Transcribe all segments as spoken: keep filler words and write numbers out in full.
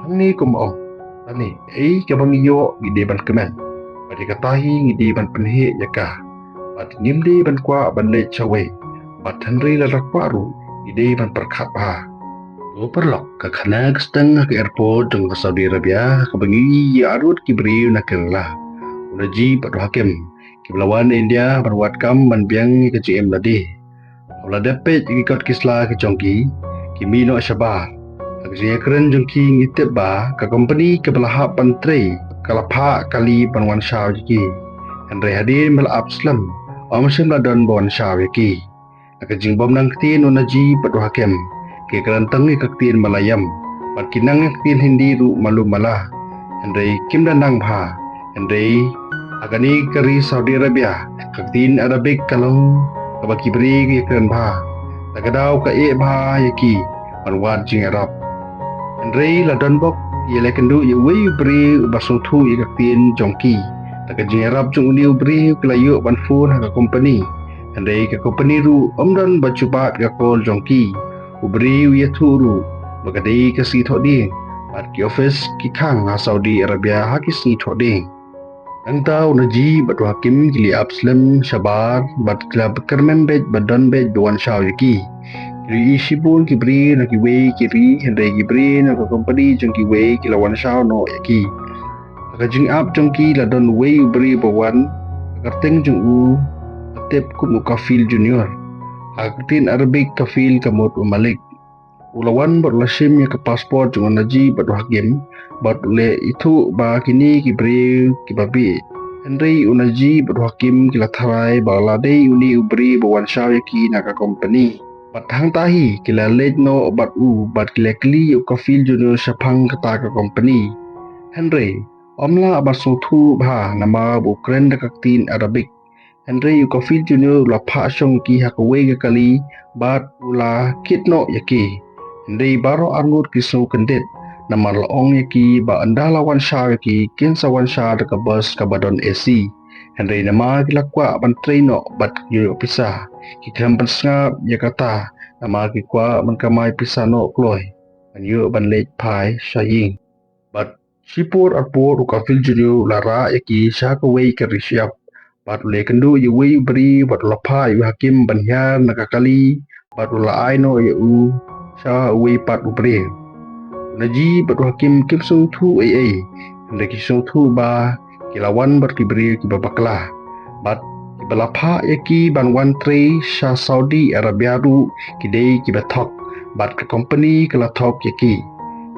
Hangne kumba ong, lane ei kaba ngi ïoh ngi dei ban kmen, bad ïa kata hi ngi dei ban pynheh ïa ka, bad ngim dei ban kwah ban leit shawei, bad hynrei lada kwah ruh ngi dei ban pyrkhat bha. To paralok, ka khana ka stang ha ka airport jong ka Saudi Arabia, ha kaba ngi ïohi ïa arngut ki briew na Kerala, u Najib bad u Hakim, kiba la wan India ban wad kam ban biang ïa ka jingim lade. Haba la dep peit ïa ki kot ki sla ki jong ki, ki mih noh shabar. Ha ka jingïakren jong ki ngi tip ba ka company kaba la hap ban trei ka la phah kali ban wan shaw ïa ki. Hynrei hadien ba la ap slem, ym shym la don ba wan shaw ïa ki. Ha ka jingbym nang ktien u Najib bad u Hakim, ki kren tang ïa ka ktien Malayalam, bad ki nang ïa ka ktien Hindi ruh malu mala. Hynrei kim da nang bha. Hynrei ha kane ka ri Saudi Arabia, ka ktien Arabic ka long kaba ki briew ki ïakren bha. Ta ka daw ka eh bha ïa ki ban wad jingïarap. Hynrei la don bok ïa la kynduh ïa uwei u briew uba sngewthuh ïa ka ktien jong ki. Ta ka jingïarap jong une u briew ki la ïoh ban phone ha ka company. Hynrei ka company ruh ym don ba jubab ïa ka call jong ki. U briew u ïathuh ruh ba ka dei ka sngi Thohdieng, bad ki office ki khang ha Saudi Arabia ha ki sngi Thohdieng. Nangta u Najib bad u Hakim ki la ap slem shabar, bad ki la kyrmen beit ba don beit ba wan shaw ïa ki. Ki la ïohi shibun ki briew na kiwei ki ri, hynrei ki briew na ka company jong kiwei ki la wan shaw noh ïa ki. Ha ka jingap jong ki la don uwei u briew ba wan, ha ka kyrteng jong u la tip kum u Kafil Junior. Ha ka ktien Arabic Kafil ka mut u malik. U la wan bad u la shim ïa ka passport jong u Najib bad u Hakim, bad u la ithuh ba kine ki briew kiba bieit. Hynrei u Najib bad u Hakim ki la tharai ba la dei une u briew ba wan shaw ïa ki na ka company. Bad hangta hi ki la leit noh bad u, bad ki la kylli ïa u Kafil Junior shaphang kata ka company. Hynrei ym lah ban sngewthuh bha namar ba u kren da ka ktien Arabic. Hynrei u Kafil Junior u la phah shong ïa ki ha kawei ka kali, bad u la kit noh ïa ki. Hynrei baroh arngut ki sngew kyndit, namar la ong ïa ki ba ynda la wan shaw ïa ki, kin sa wan shaw da ka bus kaba don A C. Hynrei namar ki la kwah ban trei noh bad ïoh pisa, ki khlem pynsngap ïa kata, namar ki kwah ban kamai pisa noh kloi ban ïoh ban leit phai sha ïing. Bad shipor arpor u Kafil Junior u la rah ïa ki sha kawei ka ri shyiap. Bad u la ïakynduh ïa uwei u briew, bad u la phah ïa u Hakim ban hiar na ka kali, bad u la ai noh ïa u sha uwei pat u briew. U Najib bad u Hakim kim sngewthuh ei ei, hynrei ki sngewthuh ba ki la wan bad ki briew kiba bakla. Bad kiba la phah ïa ki ban wan trei sha Saudi Arabia ruh ki dei kiba thok, bad ka company ka la thok ïa ki.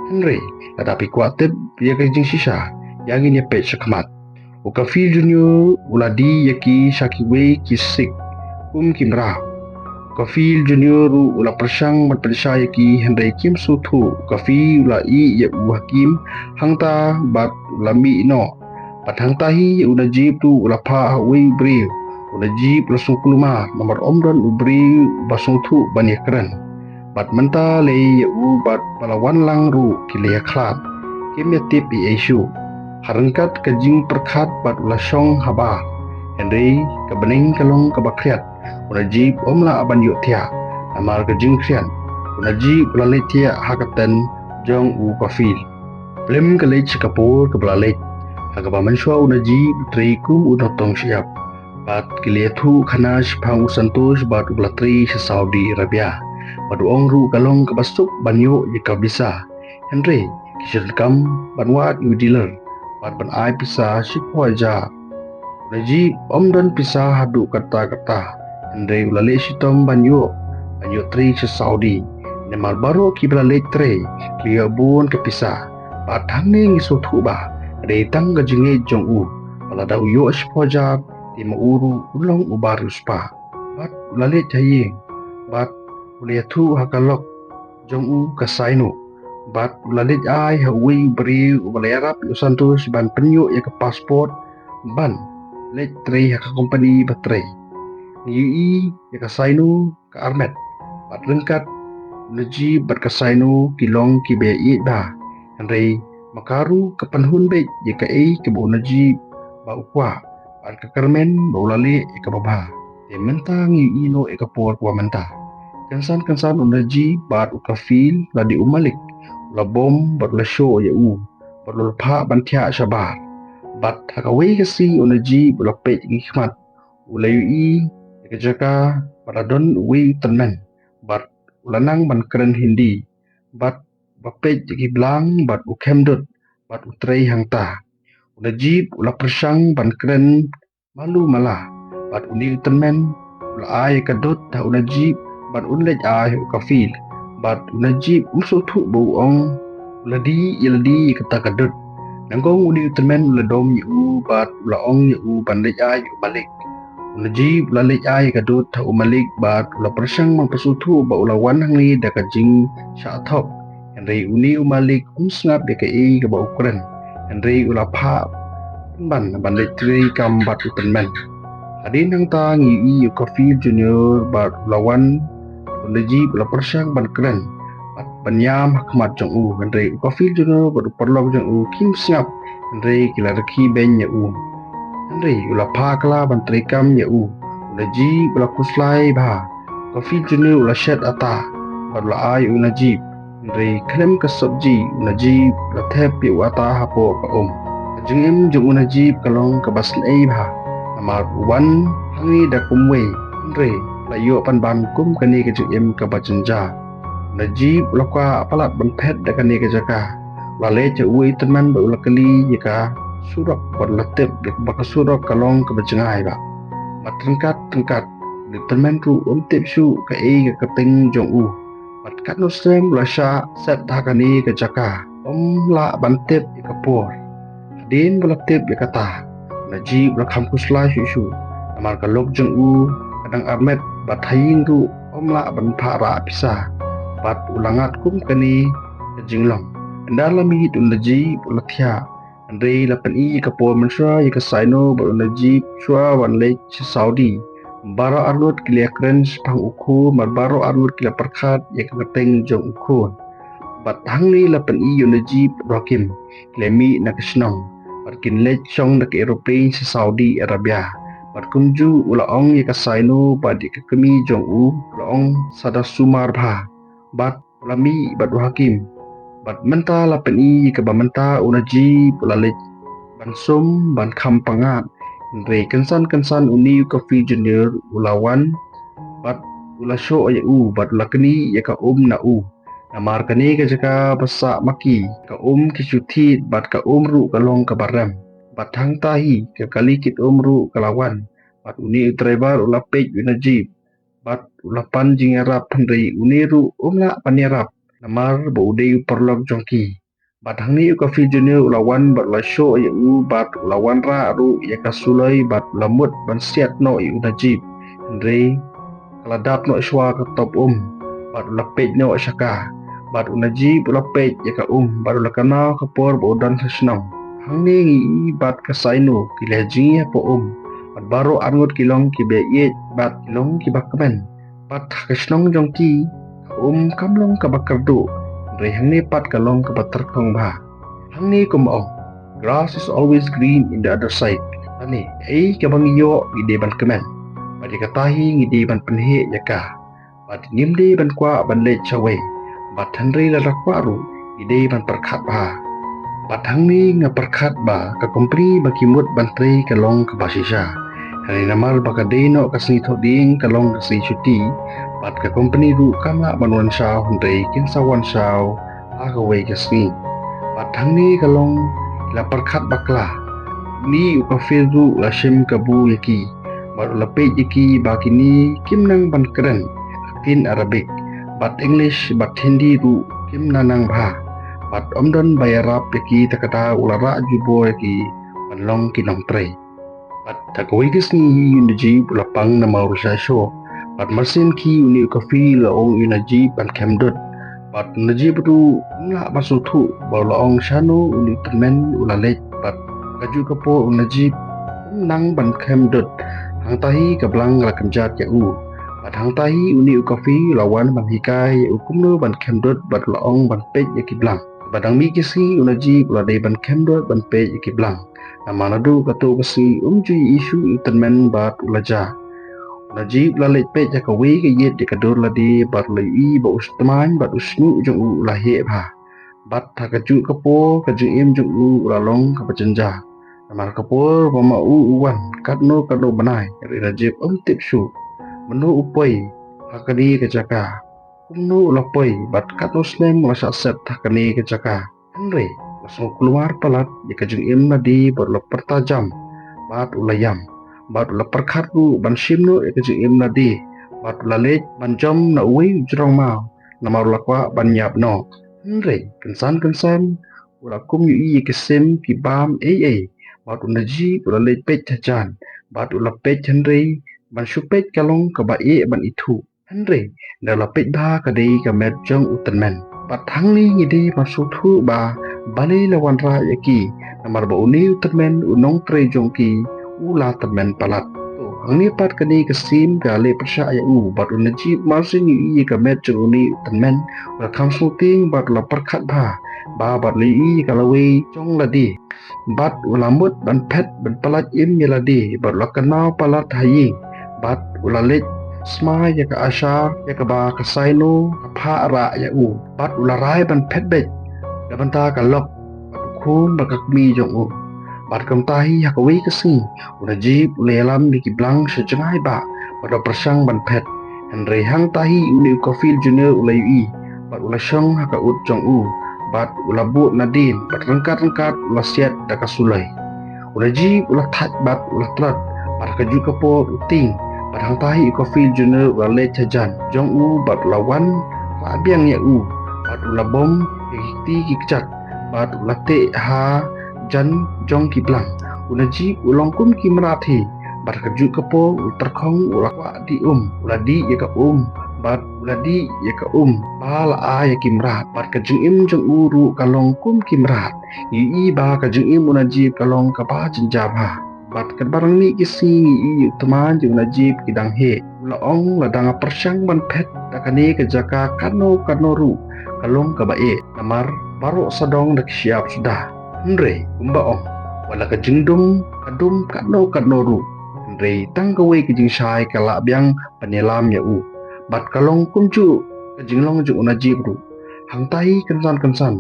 Hynrei lada phi kwah tip ïa ka jingshisha, ïa ngin ïa peit shakhmat. U Kafil Junior u la die ïa ki sha kiwei ki sik kum ki mraw. U Kafil Junior ruh u la pyrshang ban pynshai ïa ki, hynrei kim sngewthuh. U Kafil u la ïeh ïa u Hakim hangta bad u la mih noh. Bad hangta hi u Najib ruh u la phah ha uwei u briew. U Najib u la sngewkulmar namar ym don u briew uba sngewthuh ban ïakren. Bad mynta lei ïa u bad ba la wan lang ruh ki la ïakhlad. Kim ïatip ei ei shuh. Ha ryngkat ka jingpyrkhat bad u la shong habar. Hynrei ka bneng ka long kaba khriat. U Najib um lah ban ïohthiah. Namar ka jingkhriat, u Najib u la leit thiah ha ka tent jong u Kafil. Plim ka leit sha ka por kaba la leit, ha kaba mynshuwa u Najib u trei kum u nongtong shyiap. Bad ki la ïathuh khana shaphang u Santosh bad uba la trei sha Saudi Arabia. Bad u ong ruh ka long kaba suk ban ïoh ïa ka visa. Hynrei ki shu donkam ban wad ïa u dealer bad ban ai pisa shiphew hajar. U Najib um don pisa haduh katta katta, hynrei u la leh shitom ban ïoh, ban ïoh trei sha Saudi. Namar baroh kiba la leit trei ki la ïoh bun ka pisa. Bad hangne ngi sngewthuh ba ka dei tang ka jingngeit jong u, ba lada u ïoh shiphew hajar, te ma u ruh un long uba riewspah. Bad u la leit ha ïing, bad u la ïathuh ha ka lok jong u ka Sainu. Bad u la leit ai ha uwei u briew uba la ïarap ïa u Santosh ban pynïoh ïa ka passport ban leit trei ha ka company ba trei. Ngi ïohi ïa ka Sainu ka armet. Bad ryngkat u Najib bad ka Sainu ki long kiba ïeit bha. Hynrei ma ka ruh ka pynhun beit ïa kaei kaba u Najib ba u kwah. Bad ka kyrmen ba u la leh ïa kaba bha. Te mynta ngi ïohi noh ïa ka por kaba mynta. Kynsan kynsan u Najib bad u Kafil lane u malik u la bom bad u la shoh ïa u, bad u la phah ban thiah shabar. Bad ha kawei ka sngi u Najib u la peit ki khmat, u la ïohi ïa ka jaka bad la don uwei u tymmen, bad u la nang ban kren Hindi, bad ba peit ïa ki blang bad u khemdut bad u trei hangta. U Najib u la pyrshang ban kren malu mala, bad une u tymmen u la ai ïa ka dud ha u Najib ban un leit ai ha u kafil. Bad u Najib um sngewthuh ba u ong u la die ïa lade ïa kata ka dud. Nyngkong une u tymmen u la dom ïa u bad u la ong ïa u ban leit ai ïa u malik. U Najib u la leit ai ïa ka dud ha u malik bad u la pyrshang ban pynsngewthuh ba u la wan hangne da ka jingshah thok. Hynrei une u malik um sngap ïa kaei kaba u kren. Hynrei u la phah pynban ban leit trei kam bad u tymmen. Hadien nangta ngi ïohi ïa u kafil junior bad u la wan, u Najib u la pyrshang ban kren bad ban ïam ha khmat jong u, hynrei u kafil junior bad u paralok jong u kim sngap, hynrei ki la rkhie beiñ ïa u. Hynrei u la phah kylla ban trei kam ïa u. U Najib u la khuslai bha. U kafil junior u la shet ata bad u la ai ïa u Najib. Hynrei khlem ka sabji, u Najib u la thep ïa u ata hapoh ka um. Ka jingim jong u Najib ka long kaba sngewbha namar u wan hangne da kumwei, hynrei u la ïoh pynban kum kane ka jingim kaba jynjar. U Najib u la kwah palat ban phet da kane ka jaka. U la leit sha uwei u tymmen bad u la kylli ïa ka surok bad u la tip ba ka surok ka long kaba jngai bha. Bad ryngkat ryngkat une u tymmen ruh um tip shuh kaei ka kyrteng jong u. Bad katno snem u la shah set ha kane ka jaka, um lah ban tip ïa ka por. Hadien ba la tip ïa kata, u Najib u la kham khuslai shuh shuh namar ka lok jong u ka dang armet bad ha ïing ruh um lah ban phah rah pisa. Bad u la ngat kum kane ka jinglong. Ynda la miet u Najib u la thiah. Hynrei la pyni ïa ka por mynshuwa ïa ka Sainu bad u Najib shuwa ban leit sha Saudi. Baroh arngut ki la ïakren shaphang u khun bad baroh arngut ki la pyrkhat ïa ka kyrteng jong u khun. Bad hangne la pyni ïa u Najib bad u Hakim, ki la mih na ka shnong bad kin leit shong da ka aeroplane sha Saudi Arabia. Bad kumjuh u la ong ïa ka Sainu bad ïa ka kmie jong u, u la ong sa da sumar bha. Bad u la mih bad u Hakim. Bad mynta la pyni ïa kaba mynta u Najib u la leit ban sum ban kham pyngngad. Hynrei kynsan kynsan une u kafil junior u la wan bad u la shoh ïa u bad u la knieh ïa ka um na u. Namar kane ka jaka ba sah ma ki, ka um ki shu thied bad ka um ruh ka long kaba rem. Bad hangta hi ka kali kit um ruh ka la wan. Bad une u driver u la peit ïa u Najib bad u la pan jingïarap, hynrei une ruh um lah ban ïarap namar ba u dei u paralok jong ki. Bad hangne u kafil junior u la wan bad u la shoh ïa u bad u la wanrah ruh ïa ka suloi bad u la mut ban siat noh ïa u Najib. Hynrei ka la dap noh shuwa ka top um bad u la peit noh sha ka. Bad u Najib u la peit ïa ka um bad u la kynmaw ka por ba u don ha shnong. Hangne ngi ïohi bad ka Sainu ki la jngi hapoh um. Bad baroh arngut ki long kiba ïeit bad ki long kiba kmen. Bad ha ka shnong jong ki, ka um kam long kaba kyrduh, hynrei hangne pat ka long kaba tyrkhong bha. Hangne kumba ong, grass is always green in the other side. Lane, ei kaba ngi ïoh ngi dei ban kmen. Bad ïa kata hi ngi dei ban pynheh ïa ka. Bad ngim dei ban kwah ban leit shawei. Bad hynrei lada kwah ruh, ngi dei ban pyrkhat bha. Bad hangne nga pyrkhat ba ka kompani ba ki mut ban trei ka long kaba shisha. Hynrei namar ba ka dei noh ka sngi Thohdieng ka long ka sngi shuti. Bad ka kompani ruh kam lah ban wan shaw, hynrei kin sa wan shaw ha kawei ka sngi. Bad hangne ka long la pyrkhat bakla. Une u kafil ruh la shim kabu ïa ki. Bad u la peit ïa ki ba kine kim nang ban kren ka ktien Arabic. Bad English bad Hindi ruh kim nang bha. Bad ym don ba ïarap ïa ki, te kata u la rah jubor ïa ki ban long ki nongtrei. Bad ha kawei ka sngi hi u Najib u la pang namar u la shah shoh. Bad mynsiem khie une u kafil u la ong ïa u Najib ban khem dud. Bad u Najib ruh um lah ban sngewthuh ba u la ong shano une u tymmen u la leit. Bad kajuh ka por u Najib um nang ban khem dud. Hangta hi ka blang ka la kynjat ïa u. Bad hangta hi une u kafil u la wan ban hikai ïa u kumno ban khem dud bad u la ong ban peit ïa ki blang. Bad dang mih ki sngi u Najib u la dei ban khem dud ban peit ïa ki blang. Namar naduh kato ka sngi um ju ïohi shuh ïa u tymmen bad u la jah. U Najib u la leit peit ha kawei ka ïit ïa ka dur lade bad u la ïohi ba u tymmen bad u shñiuh jong u u la heh bha. Bad ha kajuh ka por ka jingim jong u u la long kaba jynjar. Namar ka por ba ma u u wan katno katno bnai, hynrei Najib um tip shuh mano u poi ha kane ka jaka, kumno u la poi bad katno snem u la shah set ha kane ka jaka. Hynrei la sngew kulmar palat ïa ka jingim lade bad u la pyrta jam bad u la ïam bad u la pyrkhat ruh ban shim noh ïa ka jingim lade bad u la leit ban jam na uwei u jrong maw, namar u la kwah ban ïap noh. Hynrei kynsan kynsan u la kum ïohi ïa ki sim ki bam ei ei bad u Najib u la leit peit hajan bad u la peit, hynrei ban shu peit ka long kaba eh ban ithuh. Hynrei da la peit bha ka dei ka met jong u tymmen. Bad hangne ngi dei ban sngewthuh ba balei la wanrah ïa ki, namar ba une u tymmen u nongtrei jong ki u la tymmen palat. To hangne pat kane ka sim ka leh pyrshah ïa u bad u Najib mar shu ïohi ïa ka met jong une u tymmen u la kham sngewtieng bad u la pyrkhat bha ba bad la ïohi ïa ka lawei jong lade. Bad u la mut ban phet ban pyllait im ïa lade bad u la kynmaw palat ha ïing bad u la leit smai ïa ka ashar ïa kaba ka saino ka phah rah ïa u bad u la rai ban phet beit na bynta ka lok bad u khun bad ka kmie jong u. Bad kumta hi ha kawei ka sngi u Najib u la ïalam ïa ki blang sha jngai bah bad u la pyrshang ban phet. Hynrei hangta hi une u Kafil Junior u la ïohi bad u la shong ha ka ut jong u bad u la bud nadien bad ryngkat ryngkat u la siat da ka suloi. U Najib u la thait bad u la tlot bad ha kajuh ka por u tieng bad hangta hi u Kafil Junior u la leit hajan jong u bad u la wan rah biang ïa u bad u la bom ïa ki kti ki kjat bad u la teh hajan jong ki blang. U Najib u long kum ki mrad hi bad ha kajuh ka por u tyrkhong u la kwah dih um, u la dih ïa ka um bad u la dih ïa ka um ba la ai ïa ki mrad bad ka jingim jong u ruh ka long kum ki mrad. Ngi ïohi ba ka jingim u Najib ka long kaba jynjar bha. Bad katba dang mih ki sngi ngi ïohi u tymmen jong u Najib ki dang heh. U la ong, lada nga pyrshang ban phet da kane ka jaka katno katno ruh ka long kaba eh, namar baroh sawdong da ki shyiap suda. Hynrei kumba ong, wat la ka jingdum ka dum katno katno ruh, hynrei tang kawei ka jingshai ka lah biang ban ïalam ïa u. Bad ka long kumjuh ka jinglong jong u Najib ruh. Hangta hi kynsan kynsan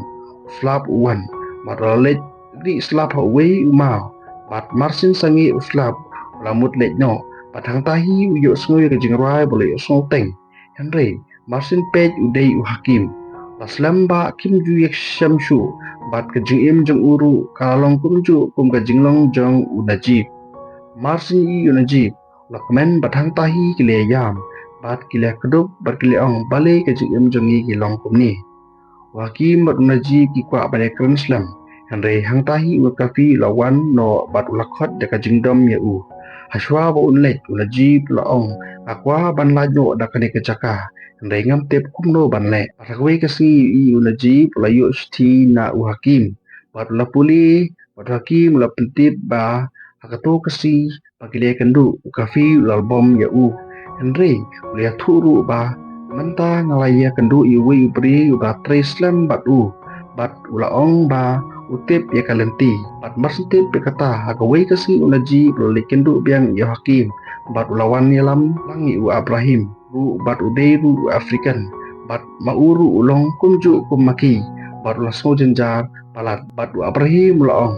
u slap u wan bad u la leit rieh slap ha uwei u maw. Bad mar syn sangeh u slap u la mut leit noh bad hangta hi u ïohsngew ïa ka jingrwai ba la ïohsngew teng. Hynrei mar syn peit u dei u Hakim. La slem ba kim ju ïashem shuh bad ka jingim jong u ruh ka long kumjuh kum ka jinglong jong u Najib. Mar syn ïohi u Najib u la kmen bad hangta hi ki la ïam bad ki la kdup bad ki la ong, balei ka jingim jong ngi ka long kumne. U Hakim bad u Najib ki kwah ban ïakren slem. Hynrei hangta hi u Kafil u la wan noh bad u la khot da ka jingdom ïa u. Hashwa ba un leit u Najib u la ong, nga kwah ban lait noh da kane ka jaka, hynrei ngam tip kumno ban leh. Bad ha kawei ka sngi u Najib u la ïoh shithi na u Hakim bad u la pule bad u Hakim u la pyntip ba ha kato ka sngi ba ki la ïakynduh u Kafil u la bom ïa u. Hynrei u la ïathuh ruh ba mynta nga la ïakynduh ïa uwei u briew uba trei slem bad u bad u la ong ba u tip ïa ka lynti. Bad mar syn tip ïa kata ha kawei ka sngi u Najib u la leit kynduh biang ïa u Hakim bad u la wan ïalam lang ïa u Abrahim ruh bad u dei ruh u African bad ma u ruh u long kumjuh kum ma ki bad u la sngew jynjar palat. Bad u Abrahim u la ong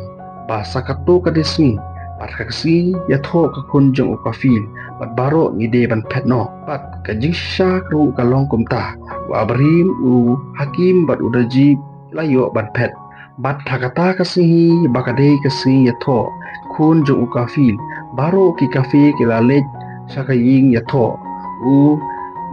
ba sa kato ka dei sngi bad ka sngi ïathoh ka khun jong u Kafil bad baroh ngi dei ban phet noh. Bad ka jingshisha ruh ka long kumta, u Abrahim, u Hakim bad u Najib la ïoh ban phet. Bad ha kata ka sngi hi ba ka dei ka sngi ïathoh khun jong u Kafil, baroh ki Kafil ki la leit sha ka ïing ïathoh. U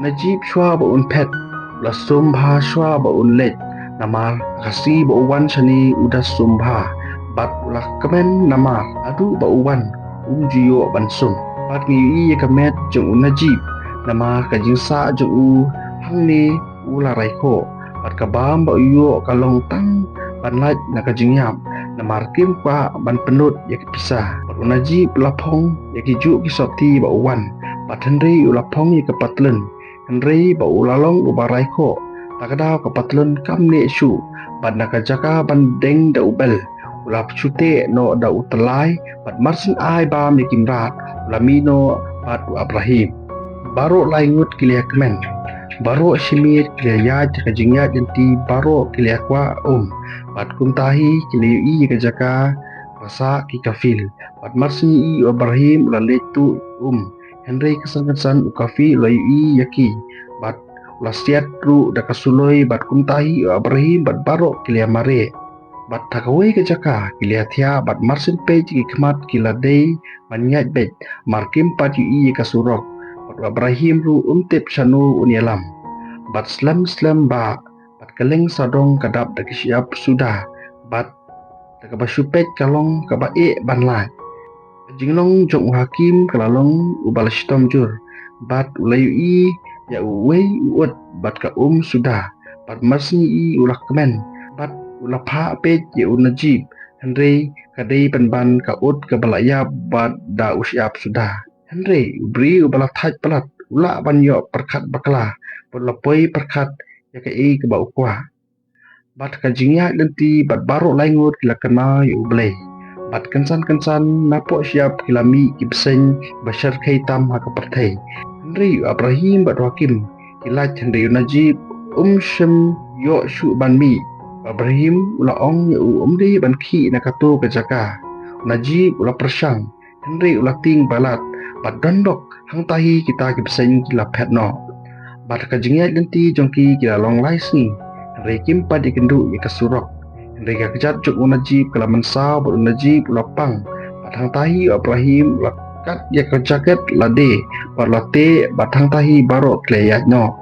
Najib shuwa ba un phet u la sum bha shuwa ba un leit, namar ka sngi ba u wan shane u da sum bha bad u la kmen namar haduh ba u wan um ju ïoh ban sum. Bad ngi ïohi ïa ka met jong u Najib namar ka jingsah jong u hangne u la raikhoh bad ka bam ba u ïoh ka long tang ban lait na ka jingïap namar kim kwah ban pynlut ïa ka pisa. Bad u Najib u la phong ïa ki juh ki sopti ba u wan bad hynrei u la phong ïa ka patlun. Hynrei ba u la long uba raikhoh, ta ka daw ka patlun kam neh shuh bad na ka jaka ban deng da u bel u la shu teh noh da u tyllai bad mar syn ai bam ïa ki mrad u la mih noh bad u Abrahim. Baroh lai ngut ki la ïa kmen Baroh shi miet ki la ïaid ïa ka jingïaid lynti, baroh ki la kwah um. Bad kumta hi ki la ïohi ïa ka jaka ba sah ki kafil. Bad mar shu ïohi u Ibrahim u la leit tuh um. Hynrei kynsan kynsan u kafil u la ïohi ïa ki. Bad u la siat ruh da ka suloi, bad kumta hi u Ibrahim bad baroh ki la ïa mareh. Bad ha kawei ka jaka ki la ïa thiah, bad mar shu peit ki khmat ki la dei ban ïaid beit, mar kim pat ïohi ïa ka surok. Bad u Ibrahim ruh um tip shano un ïalam. Bad slem slem ba, bad ka lieng sawdong ka dap da ka shyiap suda. Bad da kaba shu peit ka long kaba eh ban lait. Ka jinglong jong u Hakim ka la long uba la shitom jur. Bad u la ïohi ïa uwei u ut bad ka um suda. Bad mar shu ïohi u la kmen. Bad u la phah peit ïa u Najib. Hynrei ka dei pynban ka ut kaba la ïap bad da u shyiap suda. Hynrei u briew uba la thait palat u lah ban ïoh pyrkhat bakla. Bad u la poi pyrkhat ïa kaei kaba u kwah. Bad ka jingïaid lynti bad baroh lai ngut ki la kynmaw ïa U Blei. Bad kynsan kynsan napoh shyiap ki la mih ki bseiñ ba shyrkhei tam ha ka pyrthei. Hynrei u Ibrahim bad u Hakim ki lait, hynrei u Najib um shym ïoh shuh ban mih. U Ibrahim u la ong ïa u um dei ban khih na kato ka jaka. U Najib u la pyrshang, hynrei u la tieng palat, bad don bok hangta hi kita ki bseiñ ki la phet noh. Bad ka jingïaid lynti jong ki ki la long lai sngi, hynrei kim pat ïakynduh ïa ka surok. Hynrei ka kjat jong u Najib ka la mynsaw bad u Najib u la pang. Bad hangta hi u Ibrahim u la kat ïa ka jaket lade, bad u la teh, bad hangta hi baroh ki la ïaid noh.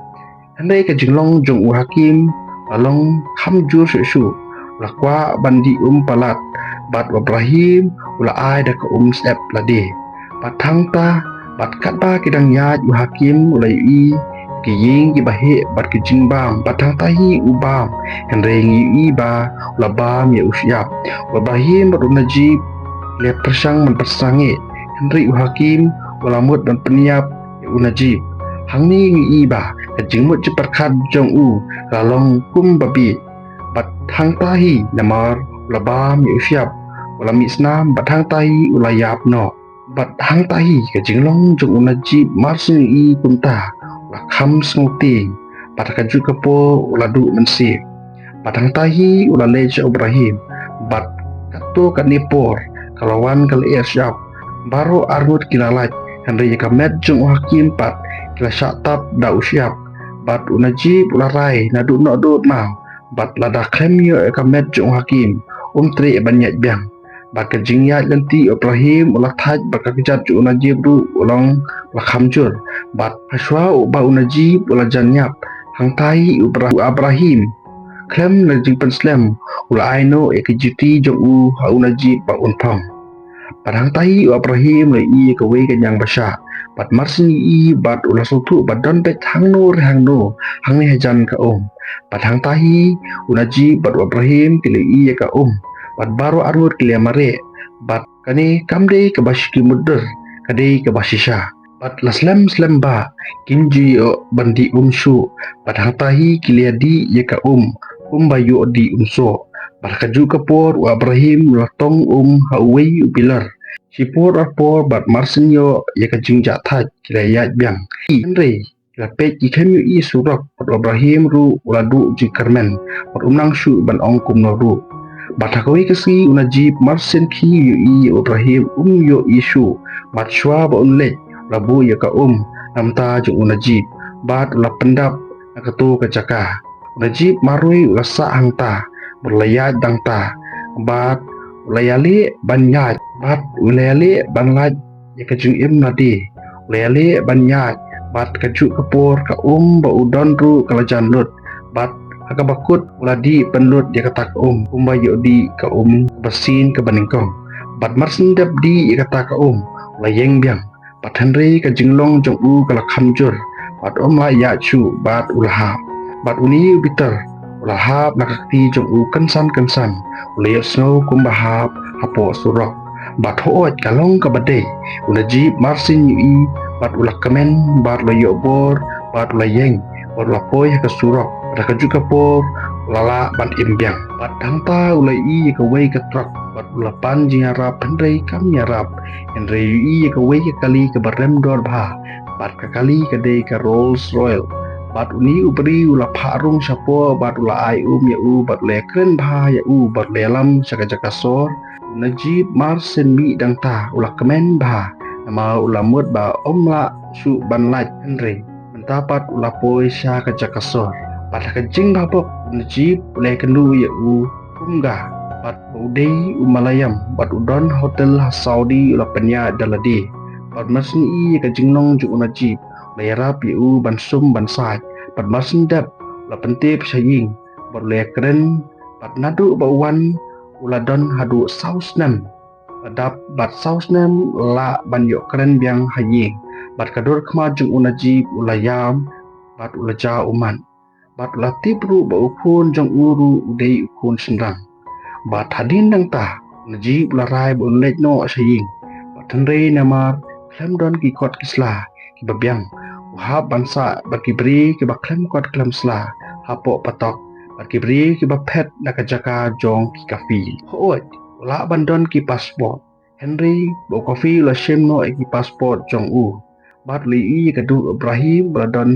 Hynrei ka jinglong jong u Hakim la long kham jur shuh shuh. U la kwah ban dih um palat, bad u Ibrahim u la ai da ka um syep lade. Bad hangta, bad katba ki dang ïaid u Hakim u la ïohi ki ïing kiba heh bad ki jingbam, bad hangta hi u bam. Hynrei ngi ïohi ba u la bam ïa u shyiap. U Ibrahim bad u Najib ki la pyrshang ban pynsangeh, hynrei u Hakim u la mut ban pynïap ïa u Najib. Hangne ngi ïohi ba ka jingmut jingpyrkhat jong u ka la long kumba bieit. Bad hangta hi namar u la bam ïa u shyiap, u la mih snam, bad hangta hi u la ïap noh. Bad hangta hi ka jinglong jong u Najib mar shu ïohi kumta u la kham sngewtieng. Bad ha kajuh ka por u la duh mynsiem. Bad hangta hi u la leit sha u Ibrahim. Bad katto katne por ka la wan ka la eh shyiap. Baroh arngut ki la lait, hynrei ïa ka met jong u Hakim pat ki la shah tap da u shyiap. Bad u Najib u la rai naduh noh duh noh. Bad lada khlem ïoh ïa ka met jong u Hakim, um treh ban ïaid biang. Bad ka jingïaid lynti u Ibrahim u la thait, bad ka kjat jong u Najib ruh u long u la kham jur. Bad hashwa u ba u Najib u la jan ïap, hangta hi u Ibra-, u Ibrahim khlem na jingpynslem u la ai noh ïa ka juti jong u ha u Najib ba un phong. Bad hangta hi u Ibrahim u la ïohi ïa kawei ka ñiang ba shah. Bad mar shu ïohi bad u la sngewthuh ba don beit hangno re hangno hangne hajan ka um. Bad hangta hi u Najib bad u Ibrahim ki la ïohi ïa ka um. Bad baroh arngut ki la mareh. Bad kane kam dei kaba shu ki mutdur, ka dei kaba shisha. Bad la slem slem ba kim ju ïoh ban dih um shuh. Bad hangta hi ki la dih ïa ka um kumba ïoh dih um soh. Bad ha kajuh ka por u Ibrahim u la tong um ha uwei u pillar. Shipor arpor bad mar shu ïoh ïa ka jingjahthait ki la ïaid biang. Hynrei ki la peit ki khlem ïohi surok, bad u Ibrahim ruh u la duh jingkyrmen, bad um nang shuh ban ong kumno ruh. Bad ha kawei ka sngi u Najib mar shu khie ïohi ïa u Ibrahim um ïohi shuh, bad shwa ba un leit u la buh ïa ka um na bynta jong u Najib, bad u la pyndap na kato ka jaka. U Najib marwei u la sah hangta, bad u la ïaid dang ta, bad u la ïaleh ban ïaid, bad u la ïaleh ban lait ïa ka jingim lade. U la ïaleh ban ïaid, bad kajuh ka por ka um ba u don ruh ka la jan lut, bad ha kaba kut u la dih pynlut ïa kata ka um kumba ïoh dih ka um kaba sien kaba nyngkong. Bad mar shu dep dih ïa kata ka um u la ïeng biang. Bad hynrei ka jinglong jong u ka la kham jur, bad um lah ïaid shuh, bad u la hap. Bad une u bitar u la hap na ka kti jong u kynsan kynsan, u la ïohsngew kumba hap hapoh surok. Bad hooid ka long kaba dei, u Najib mar shu ïohi, bad u la kmen, bad u la ïoh bor, bad u la ïeng, bad u la poi ha ka surok, bad ha kajuh ka por u la lah ban im biang. Bad hangta u la ïohi ïa kawei ka truck, bad u la pan jingïarap hynrei kam ïarap. Hynrei u ïohi ïa kawei ka kali kaba rem dor bha, bad ka kali ka dei ka Rolls Royal. Bad une u briew u la phah rung shapoh bad u la ai um ïa u bad u la ïakren bha ïa u bad u la ïalam sha ka jaka sor. U Najib mar shen mih dangta u la kmen bha namar u la mut ba um lah shuh ban lait hynrei mynta pat u la poi sha ka jaka sor. Bad ha ka jingbha bok u Najib u la ïakynduh ïa u Kumga bad u dei u Malayam bad u don hotel ha Saudi u la pynïaid da lade. Bad mar shen i ïa ka jinglong jong u Najib u la ïarap ïa u ban sum ban sait bad mar shen dep u la pyntip sha ïing bad u la ïakren bad naduh ba u wan u la don haduh saw snem. La dap bad saw snem la lah ban ïoh kren biang ha ïing bad ka dur khmat jong u Najib u la ïam bad u la jaw ummat. Bad u la tip ruh ba u khun jong u ruh u dei u khun shynrang. Bad hadien nangta u Najib u la rai ba un leit noh sha ïing. Bad hynrei namar khlem don ki kot ki sla kiba biang u hap ban sah bad ki briew kiba khlem kot khlem sla hapoh patok bad ki briew kiba phet na ka jaka jong ki kafil. Hooid u lah ban don ki passport hynrei ba u kafil u la shim noh ïa ki passport jong u. Bad u la ïohi ïa ka dur Ibrahim ba la don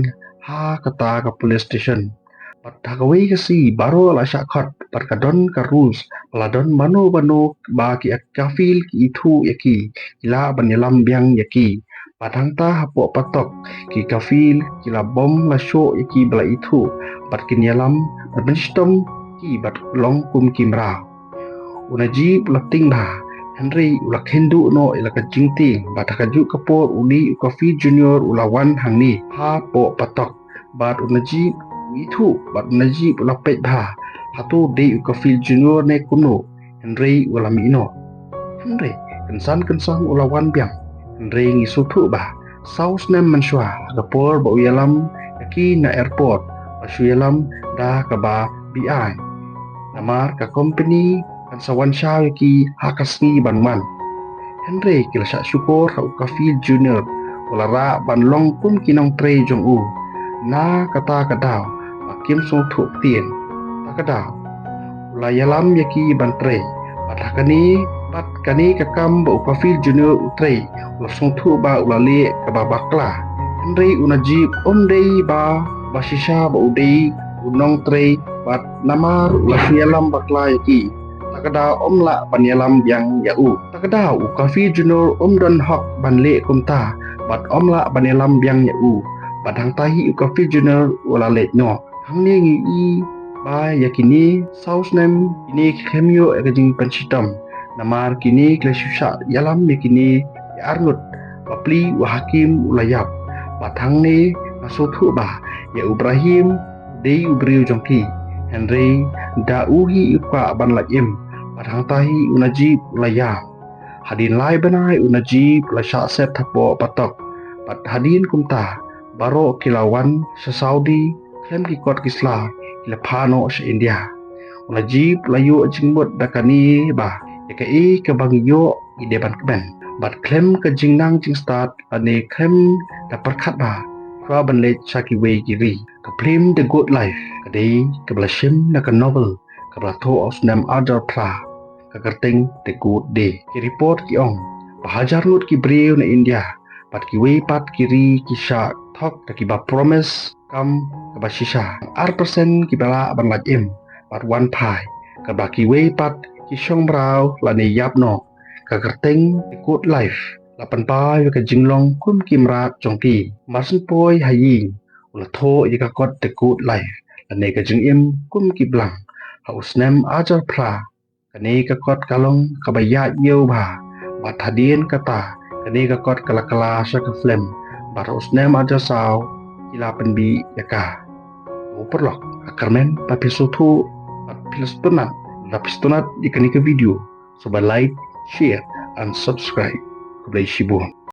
ha kata ka police station. Bad ha kawei ka sngi baroh la shah khot bad ka don ka rules ba la don mano mano ba ki kafil ki ithuh ïa ki ki lah ban ïalam biang ïa ki. Bad hangta hapoh patok ki kafil ki la bom la shoh ïa ki ba la ithuh bad kin ïalam bad ban shitom ki bad long kum ki mraw. U Najib u la tieng bha hynrei u la kheiñ duh noh ïa la ka jingtieng bad ha kajuh ka por u dei u kafil junior u la wan hangne hapoh patok. Bad u Najib u ithuh bad u Najib u la peit bha hato dei u kafil junior ne kumno. Hynrei u la mih noh. Hynrei kynsan kynsan u la wan biang. Hynrei ngi sngewthuh ba saw snem mynshuwa ha ka por ba u ïalam ïa ki na airport ba shu ïalam da kaba biang. Namar ka company kan sa wan shaw ïa ki ha ka sngi ban wan. Hynrei ki la shah shukor ha u kafil junior u la rah ban long kum ki nongtrei jong u. Na kata ka daw ba kim sngewthuh ktien. Ta ka daw u la ïalam ïa ki ban trei. Bad ha kane bad kane ka kam ba u kafil junior u trei u la sngewthuh ba u la leh kaba bakla. Hynrei u Najib um dei ba ba shisha ba u dei u nongtrei bad namar u la shu ïalam bakla ïa ki. Ta ka daw um lah ban ïalam biang ïa u. Ta ka daw u kafil junior um don hok ban leh kumta bad um lah ban ïalam biang ïa u. Bad hangta hi u kafil junior u la leit noh. Hangne ngi i ba ïa kine saw snem kine ki khlem ïoh ïa ka jingpynshitom. Namar kine ki la shu shah ïalam ïa kine ki arngut. Bapli u hakim u la ïap. Bad hangne nga sngewthuh ba ïa u Ibrahim u dei u briew jong ki. Hynrei da u hi u kwah ban lait im. Bad hangta hi u Najib u la ïam. Hadien lai bnai u Najib u la shah set hapoh patok. Bad hadien kumta baroh ki la wan sha Saudi khlem ki kot ki sla ki la phah noh sha India. U Najib u la ïoh jingmut da kane ba ïa kaei kaba ngi ïoh ngi dei ban kmen. Bad khlem ka jingnang jingstad lane khlem da pyrkhat ba shuwa ban leit sha kiwei ki ri. Ka phlim The Goat Life ka dei kaba la shim na ka novel kaba la thoh ha u snem arhajar phra, ka kyrteng The Goat Day. Ki report ki ong ba hajar ngut ki briew na India bad kiwei pat ki ri ki shah thok da kiba promise kam kaba shisha. Ar percent kiba lah ban lait im bad wan phai, kaba kiwei pat ki shong mraw lane ïap noh. Ka kyrteng The Goat Life la pynpaw ïa ka jinglong kum ki mrad jong ki. Mar shu poi ha ïing u la thoh ïa ka kot The Goat Life lane ka jingim kum ki blang ha u snem arhajar phra. Kane ka kot ka long kaba ïaid ñiew bha bad hadien kata kane ka kot ka la kylla sha ka film bad ha u snem arhajar saw ki la pynbeit ïa ka. Ko paralok, nga kyrmen ba phi sngewthuh bad phi la sngewtynnat. Lada phi sngewtynnat ïa kane ka video, sngewbha like, share and subscribe. Khublei shibun.